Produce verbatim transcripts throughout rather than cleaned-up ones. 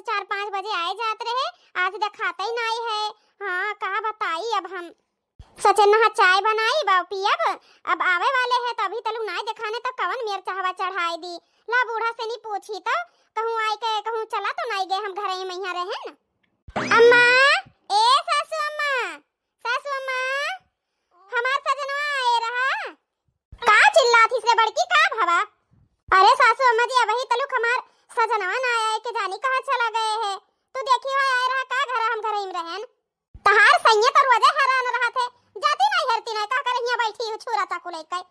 चार पाँच बजे आए जात रहे, आज देखाते ही नाई है। हाँ, का बताई अब हम। सचिन नहा चाय बनाई बा पियब, अब आवे वाले है तो अभी तलक नाई देखाने तो कवन मेर चहवा चढ़ाई दी। ला बूढ़ा से नी पूछी तो कहूँ आए के कहूँ चला तो नाई गए हम घरे में यहाँ रहे न। अम्मा, ए सासू अम्मा, सासू अम्मा, हमार सजनवा आए रहा। का चिल्लात हिस रे बड़की, का भवा? अरे सासू अम्मा जी, अबही तलक हमार सजनवा ना आए के जानी कहाँ चला गए है। तू देखी हो आए रहा का घर, हम घरे में रहन। तहार सैया तो रोजे हैरान रहत है, जाती नहीं हेरती नहीं, का करे हियां बैठी हूँ छुरा चाकू लेके।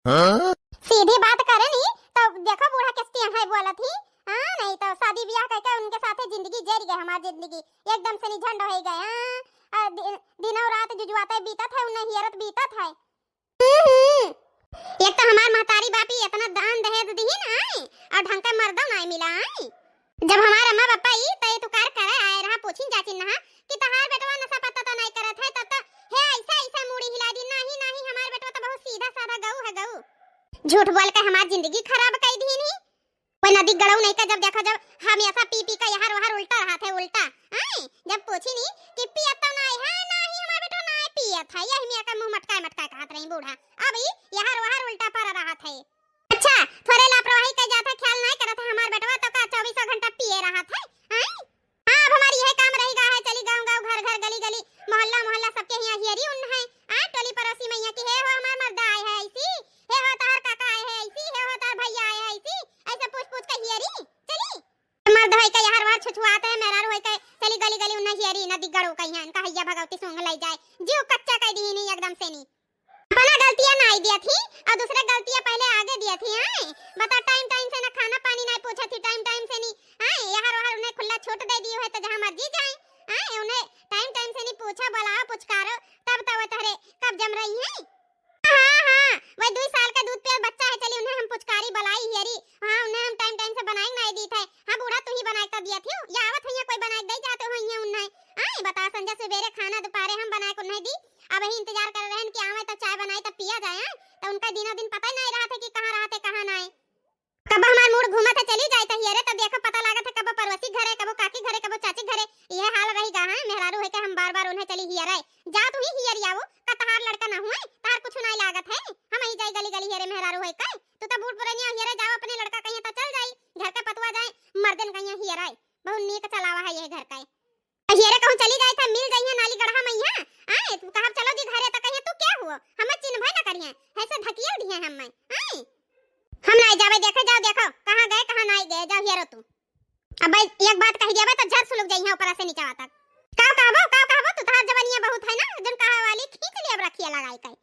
हाँ? सीधी बात करे नी तो देखो बूढ़ा किस टियन है बोलत ही। हाँ, नहीं तो शादी ब्याह करके उनके साथे जिंदगी जर गए, हमार जिंदगी एकदम से नी झंड हो गए। हाँ, आ, दि-, दिनों रात जुजुआते बीतत है, उन्हें हियरत बीतत है। हम्म, एक तो हमार महतारी बापी इतना दान दहेज दिही ना आई, और ढंग के मर्दो ना मिला आई। जब हमार अम्मा बापा ई तय तुकार करे आए रहा, पूछिन जाचिन नहा कि तहार बेटवा नशा पत्ता तो नहीं करत है, तब तो हे ऐसा ऐसा मूड़ी हिला दी, नहीं नहीं, हमार बेटवा तो बहुत सीधा साधा गऊ है, गऊ। झूठ बोल के हमार जिंदगी खराब कर दी नहीं। कोई नदी गड़ऊ नहीं का, जब देखा जब हमेशा पी पी का यहाँ वहाँ उल्टा रहा थे, उल्टा। आए, जब पूछी नहीं कि पियत तो नहीं है, नहीं हमार बेटवा नहीं पियत है, यही में का मुंह मटकाए मटकाए कहत रही बूढ़ा। अब ई यहाँ वहाँ उल्टा पर रहा थे। अच्छा, थोड़े लापरवाही कर जात है, ख्याल नहीं करत है हमार बेटवा, तो का चौबीसों घंटा पिए रहा थे? आए? हाँ, अब हमार यह काम रही गा है, चली गाँव गाँव, घर घर, गली गली, मोहल्ला मोहल्ला, सबके यहाँ हियरी उन है। आ टोली पड़ोसी मैया की, हे हो हमार मर्दा आए है ऐसी, हे हो तहार काका आए है ऐसी, हे हो तहार भैया आए है ऐसी, ऐसे पूछ पूछ के हियरी चली। मर्द होई के यहाँ वहाँ छुछुआत है, मेहरारू होई के चली गली गली उन्हें हियरी, नदी गड़ो कहीं है, इनका हैया भगवती सूंघ ले जाए, जीव कच्चा कर दी नहीं एकदम से नी। अपना गलतियां ना आई दिया थी और दूसरे गलतियां पहले आगे दिया थी। हैं, बता, टाइम टाइम से ना खाना पानी ना पूछा थी, टाइम टाइम से नी। हैं, यहाँ वहाँ उन्हें खुला छूट दे दियो है तो जहाँ मर्जी जाए। हैं, उन्हें टाइम टाइम से नी पूछा, बुलाओ, पुचकारो, तब तो वो तहरे कब जम रही है। हाँ हाँ, वही दुई साल का दूध पियल बच्चा है, चली उन्हें हम पुचकारी बुलाई हियरी। हाँ, उन्हें हम टाइम टाइम से बनाए ना दी थे। हाँ बूढ़ा, तू ही बनाए कर दिया थी, या आवत है या कोई बनाए दे जाते हो ये उन्हें। आए बता, संझा सुबेरे खाना दोपहरे हम बनाए को नहीं दी, अब ही इंतजार कर रहे हैं कि आवे तब चाय बनाए तब पिया जाए। आए तो उनका दिनों दिन पता ही नहीं रहा था कि कहाँ रहा थे कहाँ ना आए। कब हमार मूड घूमत है चली जाए तो हियरे, तब देखो पता लागत है कब पड़ोसी घरे, कब काकी घरे, कब चाची घरे, यह हाल रही गा। हाँ, मेहरारू है के हम बार बार उन्हें चली हियरे, जा तू ही हियरी आवो, का तहार लड़का ना हुए, तहार कुछ नहीं लागत है, हम ही जाए गली गली हियरे मेहरारू है के, तू तो बूढ़ पुरानिया हियरे जाओ, अपने लड़का कहीं तो चल जाई, घर के पतवा जाए, मर्दन कहीं हियरे, बहुत नीक चलावा है यह घर का। हियरे कहूँ चली जाए था, मिल जाइए नाली गढ़ा मैया। आए, कहब चलो जी घरे, तो कहिए तू क्या हुआ, हमें चिन्हबे ना करिए, ऐसे धकिया दिए हम मैं। आए, हम नहीं जावे, देखे जाओ, देखो कहाँ गए, कहाँ नहीं गए, जाओ हियरो तू। अब भाई एक बात कह दिया भाई, तो जर सुलग जाइए ऊपर से नीचे तक। का कहबो, का कहबो, तू तहार जवानिया बहुत है ना, जन कहा वाली खींच लिया अब रखिया लगाई का,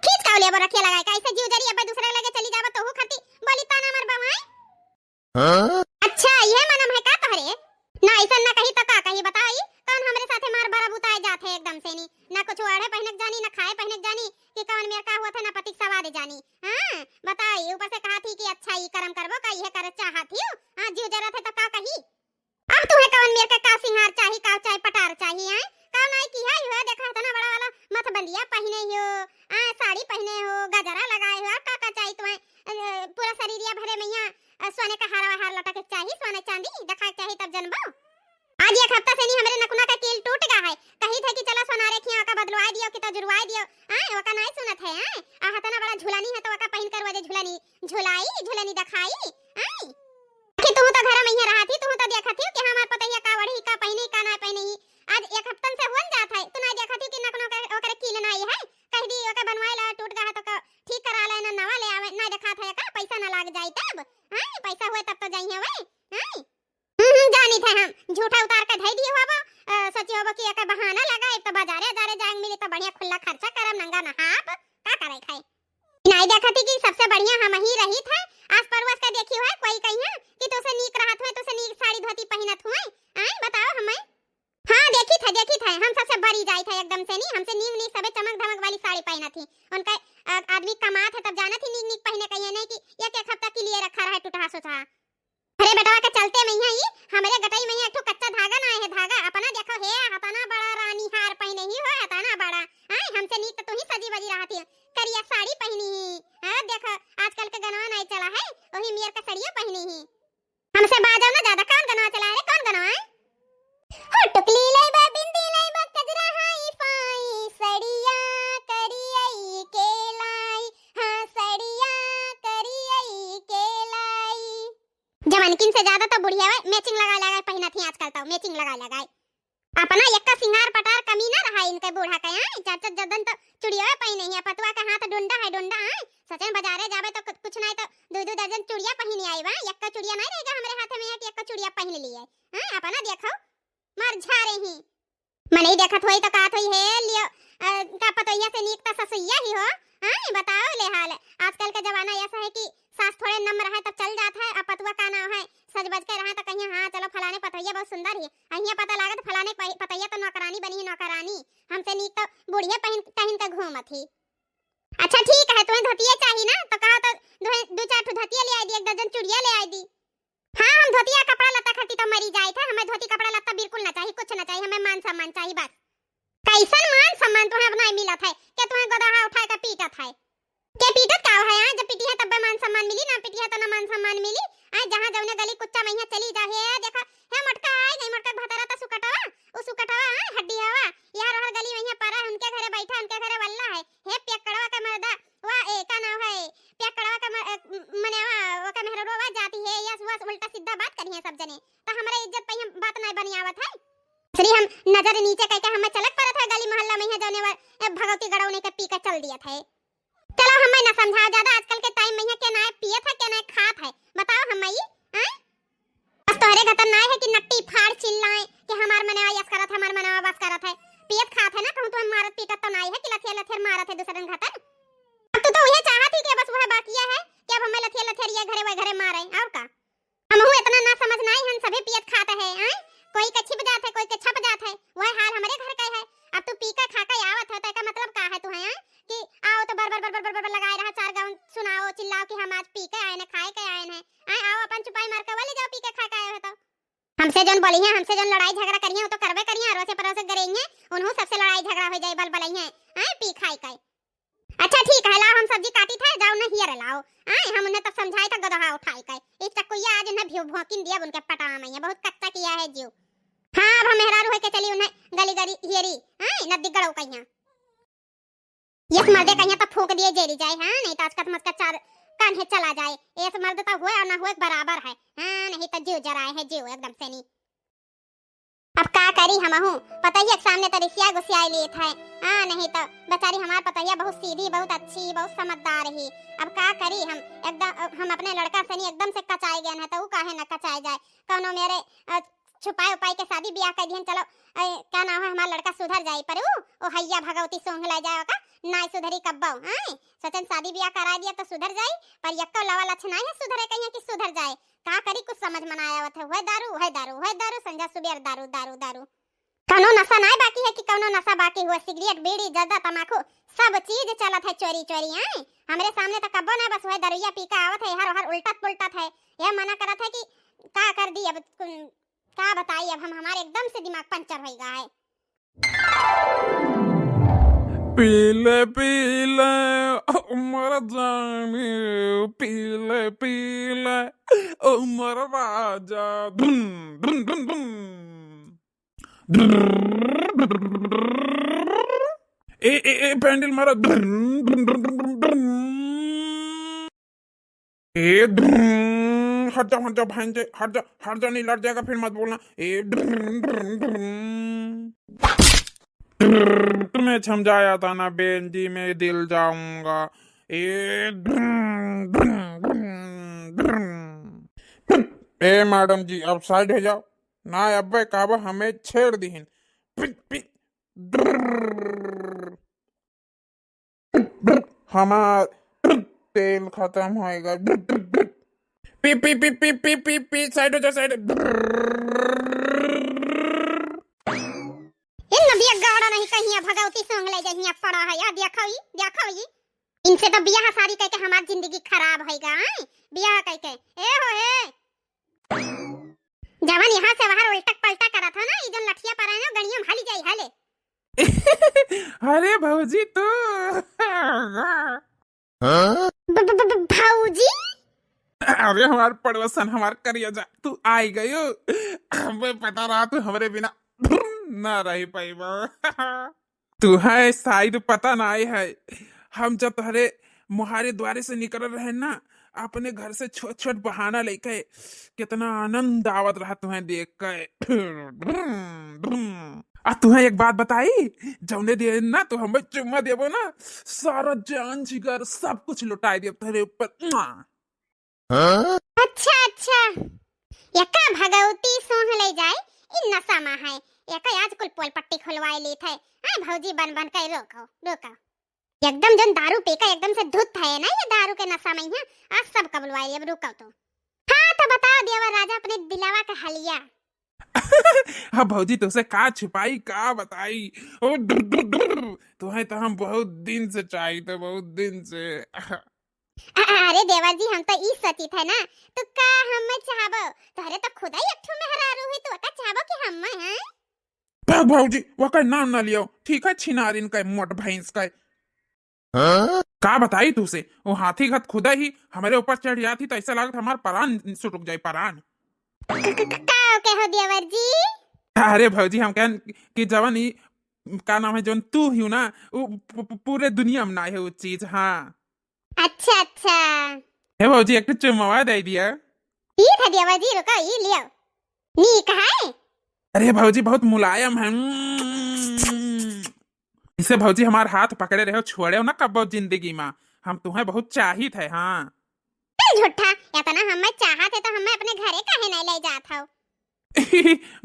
खींच का लिया अब रखिया लगाई का, ऐसे जीव जरी अब दूसरे लगे चली जावा तो हु खती बोली ताना मरबा भाई। हाँ? अच्छा, ये मनम है का तोहरे? ना, ऐसा ना कही तो का कही, बताई? कौन हमरे साथे मार बड़ा बुताए जात है एकदम से नी? ना कुछ ओढ़े पहनक जानी, ना खाए पहनक जानी, कि कौन मेर का हुआ था, ना पतिक सवाद जानी। हाँ, बताई, ऊपर से कहा थी कि अच्छा, ई करम करबो का, ये करे चाहत ही? हाँ, जीव जरूरत है तो का कही? अब तुम्हें कौन मेर के का सिंगार चाही, का चाही, पटार चाही, हैं? का नाई किहा ही हो, देखा इतना बड़ा वाला मथबंदिया पहिने हो, आ, साड़ी पहिने हो, गजरा लगाए हो, और का का चाही तुम्हें? अ, पूरा शरीरिया भरे मैया, अ, सोने का हार, हार लटके चाही, सोने चांदी देखा चाही, तब जनबो। आज एक हफ्ता से नी हमरे नकुना का कील टूट गा है, कही थे कि चला सोनारे खिया का बदलवाए दियो कि तो जुड़वाए दियो, आए, ओका नाई सुनत है, आए, आ हतना बड़ा झुलानी है तो ओका पहिन कर वजे झुलानी, झुलाई, झुलानी दिखाई, आए। कि तू तो घर में ही रहा थी, तू तो देखा थी कि हमार पतैया का वढ़ी, का पहिनी, का ना पहिनी। आज एक हफ्तन से हुन जात है, तू ना देखा थी कि नकनो के ओकरे कील ना आई है, कह दी ओके बनवाए ला, टूट गा है तो का ठीक करा ले, ना नवा ले आवे, ना देखा था का पैसा ना लाग जाई तब, हैं? पैसा हुए तब तो जाई है वे, हैं? हम्म, हम्म, जानी थे हम, झूठा उतार के धई दिए होबो, अ, सोची होबो कि एकर बहाना लगा, एक तो बाजारे, बाजारे जाए मिली तो बढ़िया खुला खर्चा करब, नंगा नहाब, का करे खाए। नाई देखत ही कि सबसे बढ़िया हम ही रहित है, आस पड़ोस के देखी है, कोई कहिए कि तोसे नीक रहत हुए, तोसे नीक साड़ी धोती पहिनत हुए, आए बताओ हमें। हाँ, देखी था, देखी था, हम सबसे बड़ी जाई था एकदम से नी, हमसे नीक नीक सबे चमक धमक वाली साड़ी पहिनत ही। उनका, अ, आदमी कमात है तब जानत ही नीक नीक पहिने कहिए, नहीं कि एक एक हफ्ता के लिए रखा रहे टूटहा सोचहा। अरे बेटवा के चलते में ही हमरे गटई में ही एक ठो कच्चा धागा ना है, धागा अपना देखो हे, हतना बड़ा रानी हार पहिने ही हो, हतना बड़ा। आए, हमसे नीक तो तू ही सजी बजी रहत ही, करिया साड़ी पहिनी ही। हाँ, देखो आजकल के गनवा नहीं चला है, वही मेर का सड़िया पहिनी ही। हमसे बाजो ना ज्यादा, कौन गनवा चला है रे, कौन गनवा है? हो टुकली लइबा, बिंदी लइबा, कजरा हाई फाई, सड़िया करियई के लाई, हाँ सड़िया करियई के लाई। जवानकिन से ज्यादा तो बुढ़िया matching लगाए लगाए पहिनत ही आजकल, तो matching लगाए लगाए। अपना यक्का सिंगार पटार कमी ना रहा इनके बूढ़ा के, आय? चार चार दर्जन तो चुड़िया पहिने ही, पतुआ के हाथ डुंडा है, डुंडा, आय? सचन बजारे जाबे तो कु-, कुछ नाहीं तो दो दो दर्जन चुड़िया पहिने आई बा, यक्का चुड़िया नाहीं रहेगा हमरे हाथ में कि यक्का चुड़िया पहिन लिए, आय? अपना देखो, मर झा रही। मनई देखत होई तो कहत होई, "हे लियो, अ, का पतोहिया से नीक त ससुइया ही हो।" हाँ, बताओ ले हाल। आजकल का जमाना ऐसा है कि सास थोड़े नम्र है तब चल जात है, अब पतुआ का नाम है, सज बज के रहा तो कहिए, "हाँ, चलो फलाने पतोहिया बहुत सुंदर ही।" अहिया पता लागत फलाने पहि-, पतोहिया तो नौकरानी बनी है, नौकरानी। हमसे नीक तो बुढ़िया पहिन, पहिन के घूमत ही। अच्छा ठीक है, तुम्हें धोतिया चाही ना, तो कहा तो दो, दो चार ठो धोतिया ले आई दी, एक दर्जन चुड़िया ले आई दी। हाँ, हम धोतिया कपड़ा लत्ता खातिर तो मरी जाइत है, हमें धोती कपड़ा लत्ता बिल्कुल ना चाही, कुछ ना चाही, हमें मान सम्मान चाही बस। कैसन मान सम्मान तुम्हें अपना मिलत है? के तुम्हें गोदहा उठाए के पीटत है? के पीटत का है? हाँ, जब पीटी है तब मान सम्मान मिली, ना पीटी है तो ना मान सम्मान मिली। आय, जहाँ जौने गली कुच्चा मइहाँ चली जा, हे देखा, हे मोटका आय, नहीं मोटका भतरा तो सुकटवा, उ सुकटवा, आय, हड्डी हवा, यहाँ रहर गली मइहाँ परा है, उनके घरे बैठा, उनके घरे वल्ला है, हे पियक्कड़वा के मर्दा, वा, ए, का नाम है? पियक्कड़वा के म-, ए, म-, मने वा, ओके मेहररुआ वा जाती है, यस, वस, उल्टा सीधा बात करी है सब जने। तो हमरा इज्जत पे हम बात नहीं बनी आवत है। श्री हम नजर नीचे कह के हमें चलक परत है गली मोहल्ला में है जौने वा, ए, भगवती गड़ौने के पी के चल दियत है। चलो हमें ना समझाओ ज्यादा, आजकल के टाइम में है के ना पियत है, के ना खात है, बताओ हमें ई, हैं? बस तोहरे घतन नाय है कि नट्टी फाड़ चिल्लाए कि हमार मनवा यस करत है, हमार मनवा बस करत है। पियत खात है ना, कहूँ तुम्हें मारत पीटत तो नाय है कि लथेर लथेर मारत है दूसरन घतन। अब तू तो उहे चाहत ही कि बस वह बाकिया है कि अब हमें लथेर लथेर ये घरे वह घरे मारे, और का? हमहू इतना ना समझ नाय, हम सभी पियत खात है, आय? कोई के छिप जात है, कोई के छप जात है, वह हाल हमरे घर का है। अब तू पी के खा के आवत है, तो एका मतलब का है तू है, आय? कि आओ तो बर बर बर बर बर बर लगाए रहा, चार गाउन सुनाओ, चिल्लाओ कि हम आज पी के आए न, खाए के आए न। आए, आओ अपन चुपाई मार के वाले जाओ, पी के खा के आए हो तो। हमसे जौन बोली है, हमसे जौन लड़ाई झगड़ा करिए, वो तो करबे करिए, अड़ोसे पड़ोसे गरेंगे, उन्हों सबसे लड़ाई झगड़ा हो जाए, बल बलई है, आए पी खाई के। अच्छा ठीक है, लाओ हम सब्जी काटी थे, जाओ न हियर लाओ, आए हम उन्हें तब समझाए था गदहा उठाई के। इस चक्कुइया आज इन्हें भियो भोंकिन दिया, उनके पटावा में है, बहुत कच्चा किया है जीव। हाँ, अब हम मेहरारू होके चली उन्हें गली गली हियरी, आए नदी गड़ो कहिया। यस मर्दे कहिया तो फूंक दिए जेरी जाए, हाँ, नहीं तो आज का तो मत का चार कान्हे चला जाए। यस मर्द तो हुए और ना हुए बराबर है, हाँ, नहीं तो जीव जराए है जीव एकदम से नहीं। अब का करी हमहू, पतोहिया के सामने तो रिसिया गुसियाई लेत है, हाँ, नहीं तो बेचारी हमार पतोहिया बहुत सीधी, बहुत अच्छी, बहुत समझदार ही। अब का करी हम, एकदम हम अपने लड़का से नहीं एकदम से कचाए गए हैं, तो ऊ काहे न कचाए जाए, कौनो मेरे, अ, छुपाए उपाए के शादी ब्याह कर दिहन, चलो, ए, का नाम है, हमार लड़का सुधर जाई, पर ऊ, ओ हैया भगवती सोंग ले जाए ओका, नाय सुधरी कब्बो, आय? सोचन शादी ब्याह करा दिया तो सुधर जाई, पर यक्को लवा लछ नाय है सुधरे कहिया कि सुधर जाए। का करी, कुछ समझ में ना आवत है, वह दारू, वह दारू, वह दारू, संझा सुबेर दारू, दारू, दारू। कौनो नशा नाय बाकी है कि कौनो नशा बाकी हुआ, सिगरेट, बीड़ी, जर्दा, तमाकू, सब चीज चलत है चोरी चोरी, आय? हमरे सामने तो कब्बो ना, बस वह दरुइया पी के आवत है, हर हर उल्टत पुल्टत है, यह मना करत है कि का कर दी अब, का बताई अब हम, हमारे एकदम से दिमाग पंचर होई गा है। पीले पीले उमर जानी, पीले पीले उमर राजा, धुन, धुन, धुन, धुन। ए, ए, ए, पैंडल मारा, धुन, धुन, धुन। ए, धुन, हट जा, हट जा, भांजे, हट जा, हट जा, नहीं लड़ जाएगा, फिर मत बोलना। ए, धुन, धुन, धुन। तुम्हें समझाया था ना, बेंजी में दिल जाऊंगा। ए, धुन, धुन, धुन, धुन। ए, मैडम जी, अब साइड हो जाओ। ना, अब्बे कहबो हमें छेड़ दिहिन। पिट, पिट, ड्रर्र। हमार तेल खत्म होएगा। पी, पी, पी, पी, पी, पी, पी, साइड हो जा, साइड। इन नदिया गाड़ा नहीं कहीं, भगवती सोंग ले जहिया पड़ा है, या देखो ई, देखो ई। इनसे तो बियाह शादी कह के हमार जिंदगी खराब होएगा, आय? बियाह कह के। ए हो, ए। जवन यहाँ से वहाँ उल्टक पलटा करत हो ना, ई जौन लठिया पर है ना, गणिया में हाली जाई, हाले। अरे भौजी तू। हाँ? ब-, ब-, ब-, ब-, भौजी? अरे हमार पड़ोसन, हमार करेजा, तू आई गयो। हमें पता रहा तू हमरे बिना ना रही पाइबो। तू है शायद पता नाई है, हम जब तोहरे मुहारे द्वारे से निकल रहे ना, अपने घर से छोट छोट बहाना लेके, कितना आनंद आवत रहा तुम्हें देख के। आ तुम्हें एक बात बताई, जौने दिन ना तू हमें चुम्मा देबो ना, सारा जान जिगर सब कुछ लुटाई देब तोहरे ऊपर। अच्छा अच्छा, एका भगवती सोह ले जाए, इ नशा मा है। एका आज कुल पोल पट्टी खुलवाए लीत है। हाँ भौजी बन बन के रोको रोको, एकदम जौन दारू पी के एकदम से धुत है ना, ये दारू के नशा मा ही है। आज सब कबुलवाए, अब रुको तो। हाँ तो बताओ देवर राजा अपने दिलावा का हलिया। अब भौजी तुमसे का छुपाई का बताई, ओ डुर डुर डुर, तुम्हें तो हम बहुत दिन से चाहित है, बहुत दिन से। अ-, अरे देवर जी, हम तो ई सोचित है ना, तू का हम्मे चाहबो? तोहरे तो खुदा ही एक ठो मेहरारू है, तू का चाहबो कि हम्मे हैं? भाग भौजी, वकर नाम ना लियो, ठीक है, छिनारिन का मोट भैंस का। का बताई तुसे, वो हाथी घत खुदा ही हमरे ऊपर चढ़ जाती तो ऐसा लागत हमार परान सुटुक जाए, परान। क-, क-, क-, का कहो देवर जी? अरे भौजी, हम कहन कि जवन ई का नाम है, जौन तू ही ना, वो पू-, पू-, पूरे दुनिया में ना है वो चीज। हाँ। अच्छा अच्छा। हे भौजी, एक ठो चुम्मवा दे दिया। ई था देवर जी, रुको, ई लियो। नीक है। अरे भौजी, बहुत मुलायम है। इसे भौजी हमार हाथ पकड़े रहो, छोड़े ना कब्बो जिंदगी मा। हम तुम्हें बहुत चाहित है। हाँ। ए झूठा, इतना हमें चाहत है तो हमें अपने घरे काहे नहीं ले जात हो?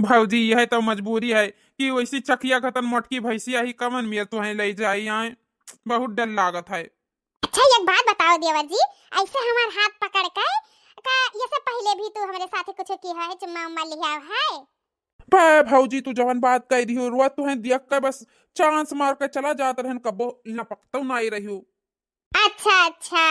भौजी, यह तो मजबूरी है कि वैसी चकिया खतन मोटकी भैंसिया ही कमन मिया तुम्हें ले जाई आए, बहुत डर लागत है। अच्छा, एक बात बताओ देवर जी, ऐसे हमार हाथ पकड़ के का ये से पहले भी तू हमरे साथे कुछ किया है, चुम्मा उम्मा लिया है? बे भौजी, तू जवन बात कह दियो, रुआ तुहें दियक के बस चांस मार के चला जात रहन, कबो लपकतौ नाई रहियो। अच्छा अच्छा।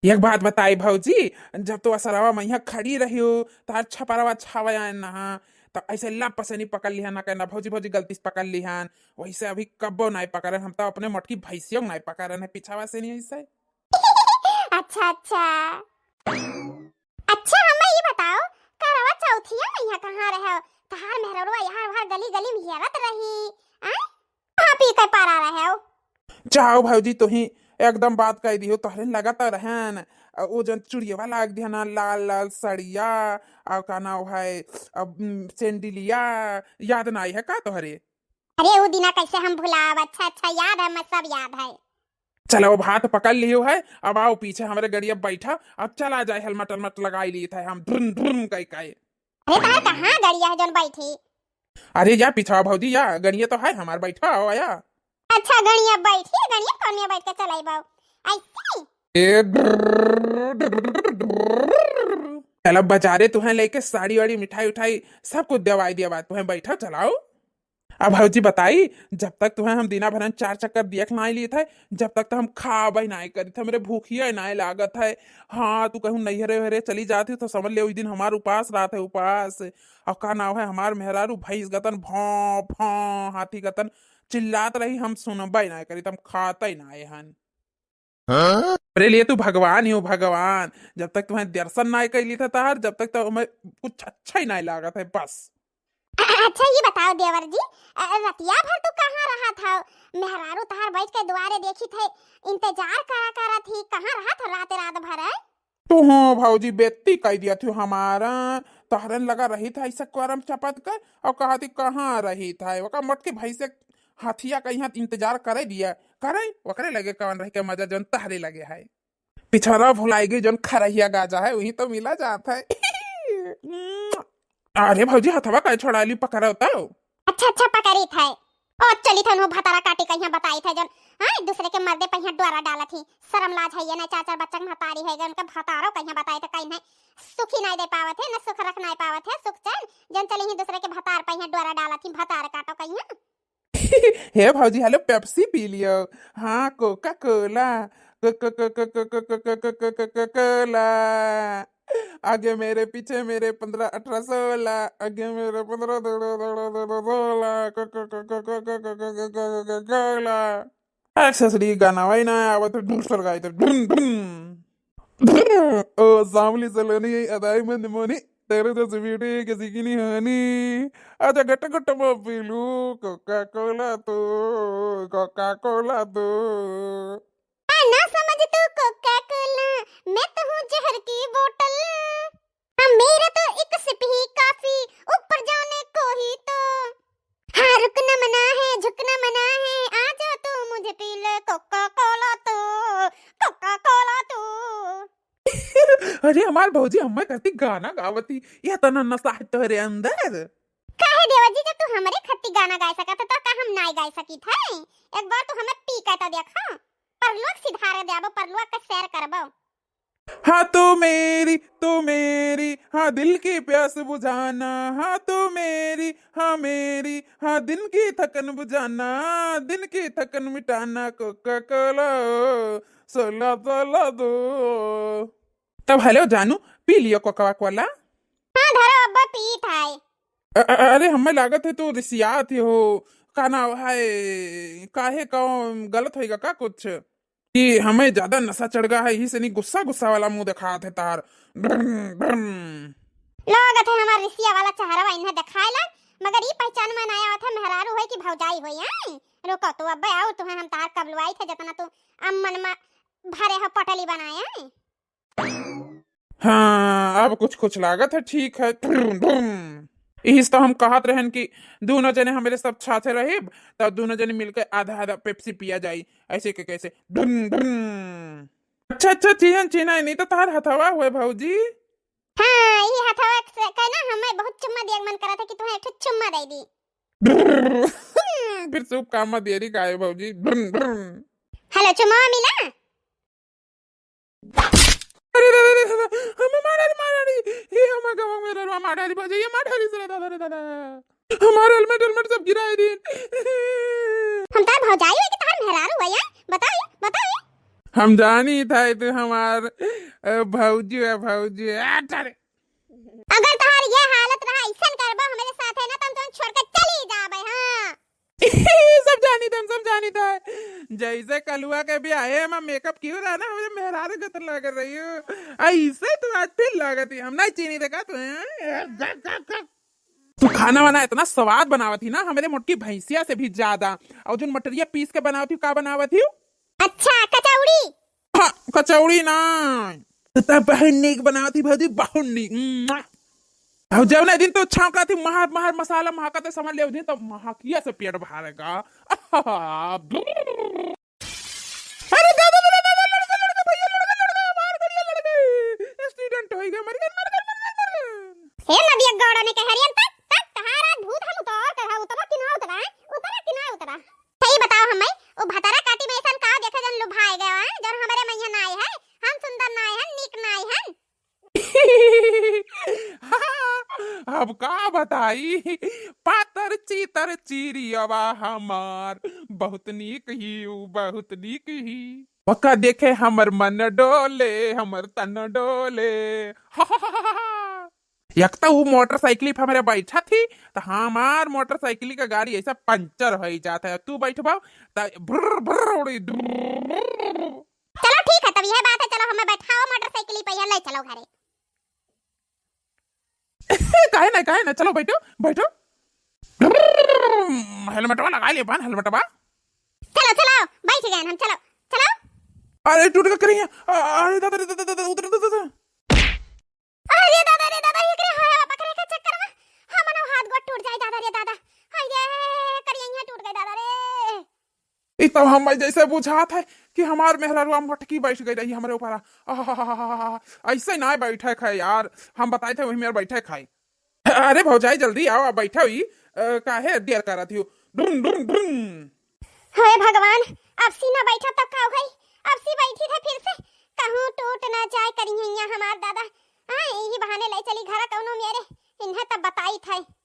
एक बात बताई भौजी, जब तो असरवा मैया खड़ी रहियो, तार छपरवा छावे आए ना, तो ऐसे लप से नहीं पकड़ लिहन ना, कहना भौजी भौजी गलती से पकड़ लिहन, वैसे अभी कब्बो नाई पकड़न, हम तो अपने मोटकी भैंसियों नाई पकड़न है पीछावा से नहीं ऐसे। अच्छा अच्छा। अच्छा, हमें ये बताओ, करवा चौथिया में यहाँ कहाँ रहे हो? तहार मेहररुआ यहाँ वहाँ गली गली में हेरत रही, आय? कहाँ पी के पारा रहे हो? जाओ भौजी, तू ही एकदम बात कह दियो, तोहरे लगा तो रहन, अ, वो जन चुड़ियवा लाग दिया ना, लाल लाल सड़िया, और का नाम है, अब, उम, सैंडिलिया, याद ना आई है का तोहरे? अरे, उ दिना कैसे हम भुलाब? अच्छा, अच्छा, याद है, मैं सब याद है। चलो, अब हाथ पकड़ लियो है, अब आओ पीछे हमरे गड़िया बैठा, अब चला जाए, हेलमेट हेलमेट लगाई ली थे हम, ड्रुम ड्रुम कह कह। अरे, तार कहाँ गड़िया है जौन बैठी? अरे या पीछा भौजी, या गड़िया तो है हमार, बैठा हो या। अच्छा, गड़िया बैठी, गड़िया कौन में बैठ के चलाई बाऊ? ऐसे? ए, चलो बाजारे तुहें लेके साड़ी वाड़ी, मिठाई उठाई सब कुछ देवाई दिया बात, तुहें बैठा चलाओ। अब भौजी बताई, जब तक तुहें हम दिना भरन चार चक्कर दियक नाई ली थे, जब तक तो हम खाबे नाई करी थे, हमरे भूखिया नाई लागत है। हाँ, तू कहूँ नैहरे वैहरे चली जाती तो समझ ले, उस दिन हमार उपास रात है, उपास। और का नाम है, हमार मेहरारू भैंस गतन भौं भौं, हाथी गतन चिल्लात रही, हम सुनबे नाई करी थे, हम खाते नाई हन। हाँ? हमरे लिए तू भगवान ही हो, भगवान। जब तक तुहें दर्शन नाई कैली था तहार, जब तक तो हमें कुछ अच्छा ही नाई लागत है, बस। अ-, अच्छा, ये बताओ देवर जी, अ, रतिया भर तू कहाँ रहा था? मेहरारू तहार बैठ के दुआरे देखी थे, इंतजार करा करा थी, कहाँ रहा था रात, रात भर, हैं? तो हाँ भौजी, बेत्ती कह दिया थी हमारा, तहरन लगा रही था ऐसा करम चपत कर, और कहा थी कहाँ रही था, ओका मोटकी भैंसे हथिया कहीं हाथ इंतजार करे दिया, करे, ओकरे लगे कौन रह के मजा जौन तहरे लगे है। पिछड़ा भुलाई गई, जौन खरहिया गाजा है, वही तो मिला जात है। अरे भौजी, हथवा काहे छोड़ा ली, पकड़ो तो। अच्छा, अच्छा, पकड़ी थे। ओ, चली थे, उन्हों भतारा काटी कहिया बताई थे, जौन, हाँ, एक दूसरे के मर्दे पहिया डोरा डालत ही। शर्म लाज है ये ना, चार चार बच्चा के महतारी है, जौन के भतारो कहिया बताई थे, कहीं सुखी नहीं दे पावत है, न सुख रख नहीं पावत है, सुख चैन, जौन चली ही दूसरे के भतार पहिया डोरा डालत ही, भतार काटो कहिया। हे भौजी, हेलो, पेप्सी पी लियो। हाँ, कोका कोला, को-, को-, कोला। आगे मेरे, पीछे मेरे, पन्द्रह, अठारह, सोलह। आगे मेरे पन्द्रह, दौड़ो, दौड़ो, दौड़ो, सोलह। को-, को-, को-, को-, को-, को-, को-, को-, को-, को-, को-, कोला। ए, ससुरी, गाना वही ना आवत, दूसर गाई तो ढुन, ढुन। ओ सांवली सलोनी, अदाई मंद मोनी, तेरे जैसी ब्यूटी किसी की नहीं होनी। आजा घट घट में पी लूं कोका कोला तो, कोका कोला तो। हाँ, ना समझ तू कोका कोला, मैं तो हूँ जहर की बोतल। हाँ, मेरा तो एक सिप ही काफी, ऊपर जाने को ही तो। हाँ, रुकना मना है, झुकना मना है, आजा तू मुझे पी ले कोका कोला तो, कोका कोला तो। अरे हमार भौजी हम्मे करती गाना गावती, यह तना नशा है तोहरे अंदर। काहे देवर जी, जब तू हमरे खत्ती गाना गाय सकत है, तो का हम नाय गाय सकित है? एक बार तू हमें पी के तो देखा, परलोक सिधारे देबो, परलोक के सैर करबो। हाँ तू मेरी, तू मेरी, हाँ दिल की प्यास बुझाना, हाँ तू मेरी, हाँ मेरी, हाँ दिन की थकन बुझाना, दिन की थकन मिटाना, कोका कोला, सोला सोला दो। तब हेलो जानू, पी लियो कोका कोला। हाँ धरो, अब्बा पीत है। अ-, अ-, अरे हमें लागत है तू रिसियात ही हो, का नाव है, काहे का गलत होइगा का कुछ? कि हमें ज्यादा नशा चढ़ गया है, यही से नहीं गुस्सा गुस्सा वाला मुंह दिखात है तार। ब्रम, ब्रम। लागत है हमार रिसिया वाला चेहरवा इन्हें दिखाए ला, मगर ई पहचान में ना आवत है, मेहरारू होई कि भौजाई होई, हैं? रुको तू, अब्बे आओ, तुम्हें हम तार कबलवाई थे, जितना तू अम्मन में भरे हो पटली बनाए, हैं? हाँ, अब कुछ कुछ लागत है, ठीक है। ब्रम, ब्रम। इहिस तो हम कहत रहन कि दोनों जने हमरे सब साथे रहिब, तब दोनों जने मिलके आधा आधा पेप्सी पिया जाई, ऐसे के कैसे। ब्रम, ब्रम। अच्छा, अच्छा, चिन्हन, चिन्हन, नहीं तो तार हथवा हुए भौजी। हाँ, ई हथवा से कहना हमें बहुत चुम्मा दिया मन करत है कि तुम्हें एक ठो चुम्मा दे दी। ब्रम। फिर शुभ काम में देरी का है भौजी। ब्रम, ब्रम। हेलो, चुम्मा मिला? अरे दादा रे दादा, हमें मारा रे, मारा रे, ये हमें गवा में रलवा मारा रे, बजाइए मारा रे, दादा रे दादा, हमारे हेलमेट, हेलमेट सब गिराए दिन। हम तार भौजाई है कि तार मेहरारू है यार? बताओ ये, बताओ ये। हम जानी था ये तो हमार, अ, भौजी है, भौजी है। आ, अरे। अगर तोहार ये हालत रहा, ऐसन करबो हमारे साथ है ना, तो हम तुम छोड़ के चली जाबे, हाँ। सब जानी था, हम सब जानी था। जैसे कलुआ के ब्याहे में मेकअप कियो रहा ना, हमरे मेहरारू के तरह लग रही हो, ऐसे तो आज फिर लागत ही, हम नहीं चीनी देखा तो। तू खाना वाना इतना स्वाद बनावत ही ना, हमरे मोटकी भैंसिया से भी ज्यादा। और जोन मटरिया पीस के बनावत ही, का बनावत ही? अच्छा, कचौड़ी। हाँ, कचौड़ी ना। तो तब बहुत नीक बनावत ही भौजी, बहुत नीक। मुआ। और जब ना दिन तो छौंका थी, महर, महर मसाला महका थे, समझ ले, दिन तो महकिया से पेट भरेगा। आहा। अरे दादा, दादा, दादा, लड़का, लड़का, भैया, लड़का, लड़का, मार करिए, लड़का। एक्सीडेंट होइगा, मर गए, मर गए, मर गए, मर गए। हे नदिया गौड़ा ने कह रही है, तक, तक, तहारा भूत हम उतार कर, हाँ, उतरा कि ना उतरा, हैं? उतरा कि ना उतरा? सही बताओ हमें, वो भतारा काटी में ऐसन का देखे जन लुभाए गए हैं, जन हमारे मैया ना आए हैं, हम सुंदर ना आए हैं, नीक ना आए हैं। अब का बताई, पातर चीतर चिरियवा हमार, बहुत नीक ही उ, बहुत नीक ही। ओका देखे हमर मन डोले, हमर तन डोले। एक तो उ मोटरसाइकिल पे हमरे बैठा थी, तो हमार मोटरसाइकिल का गाड़ी ऐसा पंचर हो ही जाता है। तू बैठबा, तो ब्र, ब्र उड़ी, ब्र। चलो ठीक है, तब यह बात है, चलो हमें बैठाओ मोटरसाइकिल पे, यहाँ ले चलो घरे। काहे ना, काहे ना, चलो बैठो, बैठो। हेलमेटवा लगा ले, बान हेलमेटवा। चलो, चलो, बैठ गए हम, चलो, चलो। अरे टूट गया करिया, अ-, अरे दादा रे, दादा, दादा, उतर, दादा, दादा। अरे दादा रे दादा, एकरे हवा पकड़े के चक्कर में हमनो हाथ गोड़ टूट जाए दादा रे दादा। हाय रे, करिया टूट गए दादा रे। ई तब हम जैसे बुझात है कि हमार मेहररुआ मटकी बैठ गई रही हमरे ऊपर। आहाहाहा, ऐसे ना बैठे खाए यार, हम बताए थे वही मेर बैठे खाए। अरे भौजाई जल्दी आओ, आप बैठा हुई, अ, काहे देर करत हो? ढुम, ढुम, ढुम। हे भगवान, अब सी ना बैठा तब का होई? अब सी बैठी थे फिर से, कहूँ टूट ना जाए करिहैया हमार दादा। हाँ, यही बहाने ले चली घर कौनो मेरे, इन्हें तब बताई थे।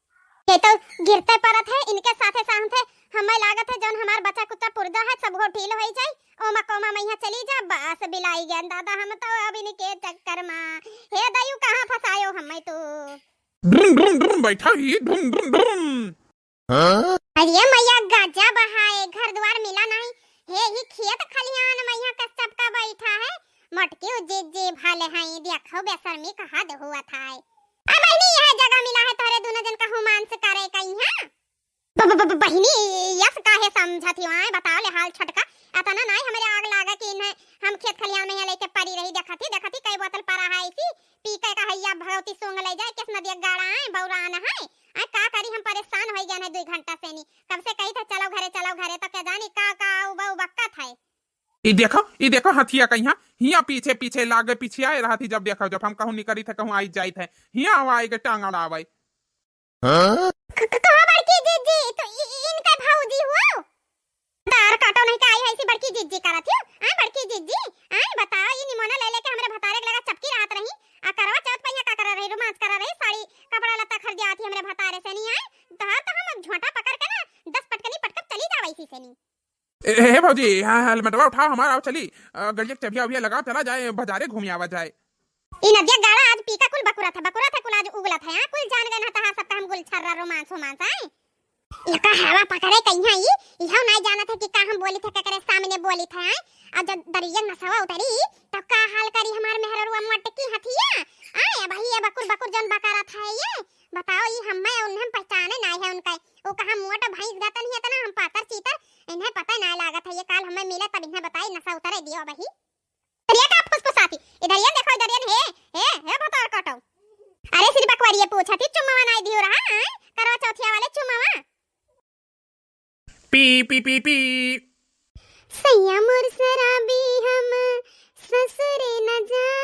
ये तो गिरते परत है, इनके साथे साथे हमें लागत है जौन हमार बच्चा कुत्ता पुर्जा है सब हो ढील होई जाई। ओमा कोमा मैया चली जा, बस बिलाई गया दादा, हम तो अब इनके चक्कर मा। हे दयू कहाँ फंसायो हमें तू? ड्रुम, ड्रुम, ड्रुम, बैठा ही, ड्रुम, ड्रुम, ड्रुम। हाँ? अरे मैया गजब है, घर द्वार मिला नहीं। हे ही खेत खलिहान मैया का सबका बैठा है। मोटकी उ जीजी भले हैं, देखो बेशर्मी कहा दे हुआ था। अब बहिनी यह जगह मिला है तोहरे दोनों जन का हुमांस करे का यहाँ। ब-, ब-, ब-, बहिनी, यस काहे समझत ही आए, बताओ ले हाल छोटका। अतना नाई हमरे आग लागा कि इन्हें हम खेत खलियान में यहाँ लेके परी रही, देखत ही, देखत ही कई बोतल परा है ऐसी, पी के कहैया भगवती सूंघ ले जाए, किस नदिया गाड़ा है, बौरान है। आ का करी, हम परेशान हो गए हैं दुई घंटा से नी, कब से कही था चलो घरे, चलो घरे, तो क्या जानी का, का उबा उबक्कत है। ई देखो, ई देखो हथिया कहिया, हिया पीछे पीछे लागे, पीछे आए रहत ही, जब देखो, जब हम कहूँ निकरी थे, कहूँ आई जाइत है, हिया आवा आए के टांगड़ आवे। हाँ? क-, क-, कहो बड़की जीजी, तो इ-, इ-, इनके भौजी हुआ? तार काटो नहीं का आई है ऐसी बड़की जीजी करत हियो? आए बड़की जीजी, आए बताओ, ई निमोना ले लेके हमरे भतारे के लगा चपकी रहत रही, आ करवा चौथ पे यहाँ का कर रही, रोमांस कर रही, साड़ी कपड़ा लत्ता खरीद आती हमरे भतारे से नहीं आए, तोहार तो हम अब झोंटा पकड़ के ना दस पटकनी पटकब चली जावे इसी से नहीं। ए, ए, ए, भौजी, हाँ, हेलमेटवा उठाओ हमारा, आओ चली। अ, गड़िया के चबिया उबिया लगाओ, चला जाए, बाजारे घूम आवा जाए। ई नदिया गाड़ा आज पीका कुल बकुरत है, बकुरत है कुल आज उगलत है, हाँ, कुल जान गए ना तहार सबका हम गुलछर्रा रोमांस होमांस, आए। एका हवा पकड़े कहिया ई, इहो नाई जानत है कि का हम बोली थे, केकरे सामने बोली थे, आए। अब जब दरिया नसवा उतरी, तब का हाल करी हमार मेहररुआ मोटकी हथिया, आए, अब ही ये बकुर बकुर जौन बकरत है ये, बताओ, ई हमें उन्हें पहचाने नाई है उनका, वो कहाँ मोट भैंस गतन ही इतना हम पातर चीतर, इन्हें पता ना लागत है, ये काल हमें मिले तब इन्हें बताई, नशा उतरे दियो अबही। इधर ये का फुसफुसाती, इधर ये देखो, इधर ये, हे, हे, हे भतार काटो। अरे श्री बकवरिये पूछा थी, चुम्मावा नाई दियो रहा, हैं? करवा चौथिया वाले चुम्मावा। पी, पी, पी, पी। सैया मोर शराबी हम ससुरे न जा